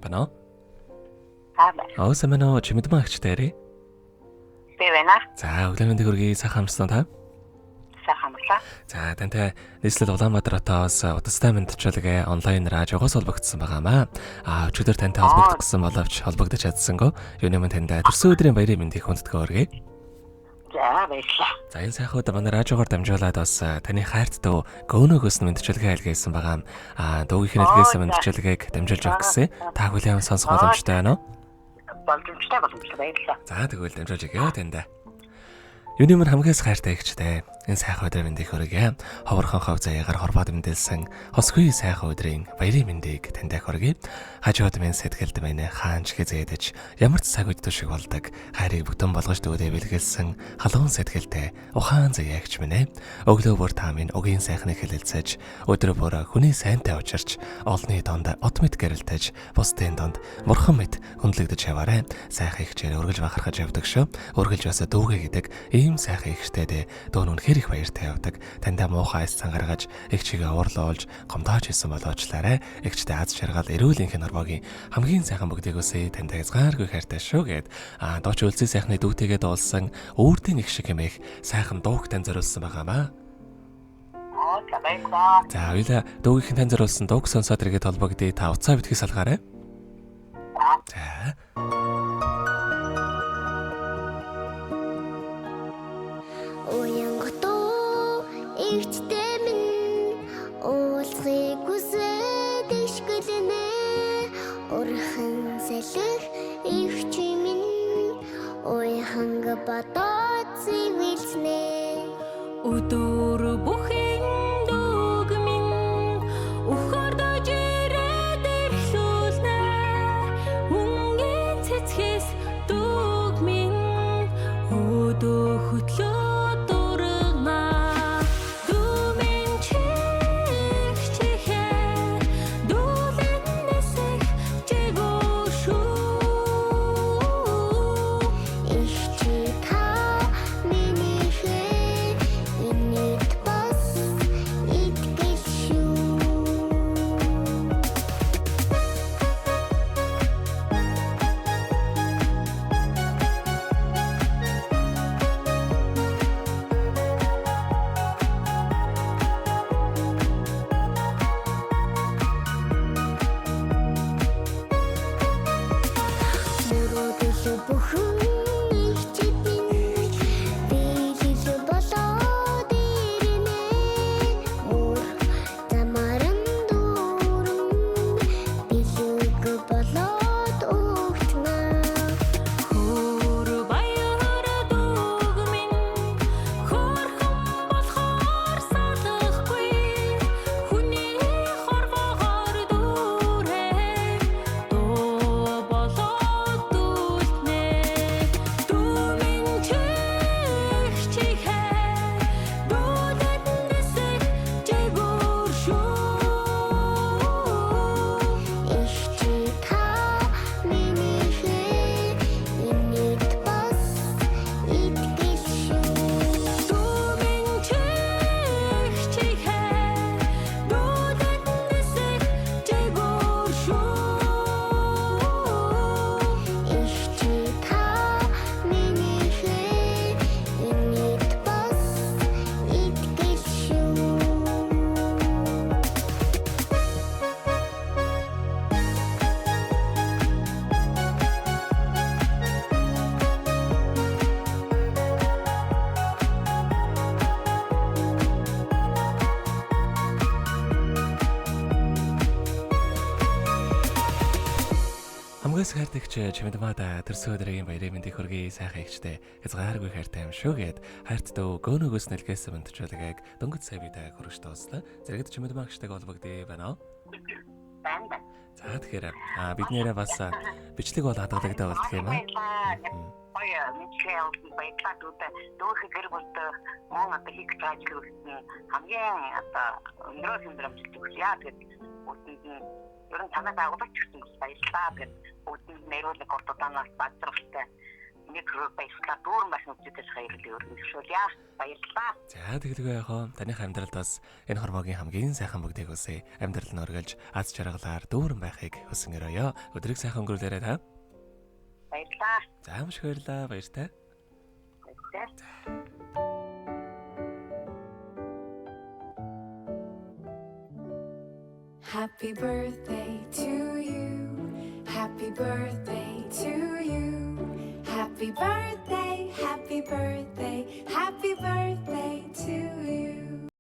Байна уу? За байна. Оо сайн уу, Чимэдмаа агчтай. Би байна. За, өглөө мэндийг хүргэе. Сайхан амарсан та? Сайхан амарлаа. За, тантай нийслэл Улаанбаатар хотоос утастай мэндчилгээ онлайн радиогоос холбогдсон байгаамаа. А өчигдөр тантай холбогдох гэсэн боловч холбогдож чадсангүй. Юуны минь таньда төрсөн өдрийн баярын мэндийг хүндэтгэн өргөе. За, баярлалаа. За, энэ сайхан удаа манай радиогоор дамжуулаад бас таны хайрт дүү гөөнөөгөөс нь мэндчилгээ илгээсэн байгаа. А дүүгийнх нь илгээсэн мэндчилгээг дамжуулж өгөх гэсэн. Та хүлээн сонсох боломжтой байна уу? Боломжтой, боломжтой, баярлалаа. За, тэгвэл дамжуулж өгье таньда. Юуны минь хамгийн хайртай эгчтэй. Энэ сайхан өдрийн мэндийг хүргье. Ховорхон хов заяагаар хорвоод мэдэлсэн хосгүй сайхан өдрийн баярын мэндийг таньд хүргье. Хажууд минь сэтгэлд минь хаанч хязээдэж ямар ч цаг үед шиг болдог. Хайрыг бүтэн болгож дүүдээ бэлгэлсэн халуун сэтгэлтэй ухаан заяагч минь ээ. Өглөө бүр та минь угийн сайхныг хэлэлцэж, өдөр бүр хүний сайнтай учирч, олонний донд от мэт гэрэлтэж, бусдын донд мурхан мэт хүндлэгдэж яваарай. Сайхан эгчээр өргөлж бахархаж явдаг шүү. Өргөлж бас дүүгээ гэдэг ийм сайхан эгчтэй дээ. Дүүн үнэхээр их баяртай явдаг. Таньда муухай айс цан гаргаж, эгчигээ уурлуулж, гомдоож исэн болоочлаарай. Эгчтэй аз жаргал, эрүүл энхэн норвогийн хамгийн сайхан бүгдийг үсэ. Таньда хязгааргүй хайртай шүү гэд. Аа дооч үлзий сайхны дүүтэйгээ дуулсан өөртөө нэг шиг хэмээх сайхан дууг тань зориулсан байгаамаа. Аа, за баярлалаа. За, хоёлаа дүүгийнх нь тань зориулсан дууг сонсоод иргээд холбогдъё. Та уцаа битгий салгаарай. За. Уянгатуу эгчтэй минь уулзахыг хүсээд ишгэлнэ. Урхан салхи эгч минь уяханг бодоод зэвэлснэ. Өдөр бүхэн дүүг минь өхөрдөж ирээд эхлүүлнэ. Өнгийн цэцгээс дүүг минь өдөө хөтлөө дургана. Дүү минь чих чихээ дүүлэн нисэх чигүү шүү. Эгч та минийхээ инээд бас итгэл шүү. Мөрөөдөл бүхэн эгчид минь биелэл болоод ирнэ. Мөр замаар нь дүүрэн бэлэг болоод өгтнө. Хөр баяр дүүг минь хөөрхөн болохоор салахгүй. Хүний хорвоогоор дүүрэн дуу болоод дүүлтнэ. Дүү минь чих чихээ дүүлэн нисэх чигүүр шүү. Эгч та минийхээ инээд бас итгэл шүү. Дүү минь чих чихээ дүүлэн нисэх чигүүр шүү. Эгч та минийхээ инээд бас итгэл шүү. Хамгийн хайртай эгч Чимэдмаада төрсөн өдрийн баярын мэндийг хүргэе. Сайхан эгчтэй хязгааргүй хайртай юм шүү гэд хайрт дүү гөөнөөгөөс нэлгээсэн мэндчилгээг дөнгөж сая битэй хүргэж дууслаа. Зэрэгд Чимэдмаа эгчтэйг холбогдъё байна уу? Байна байна. За, тэгэхээр бид нэрээ бас бичлэг бол хадгалагдаа болдго юм аа. Баярлалаа. Гоё мэдлэгээ явуулсан баярлалаа дүүдээ. Дүүхээ гэр бүлд мөн одоо хийх гэж байгаа ажил үйлдэл нь хамгийн одоо өндрөөс өндөр амжилт өгсөн. Яа тэгэд бүгдэнд нь ер нь танай байгуулагч гэсэн бас баярлалаа. Тэгээд бүгдэнд нь эрүүл урт удаанаас базаргалтай Нэг рүү баярлалаа. Дүүрэн байх нүцгээс баярлалаа. Өргөжүүлье. Баярлалаа. За тэгэлгүй яах вэ? Таных амьдралд бас энэ хормогийн хамгийн сайхан бүгдийг хүсье. Амьдрал нь өргөлж аз жаргалаар дүүрэн байхыг хүсэн өрөөё. Өдрийг сайхан өнгөрүүлээрэй та. Баярлалаа. За маш их баярлалаа. Баяртай. Баярлалаа. Happy birthday to you. Happy birthday to you. Happy birthday, happy birthday.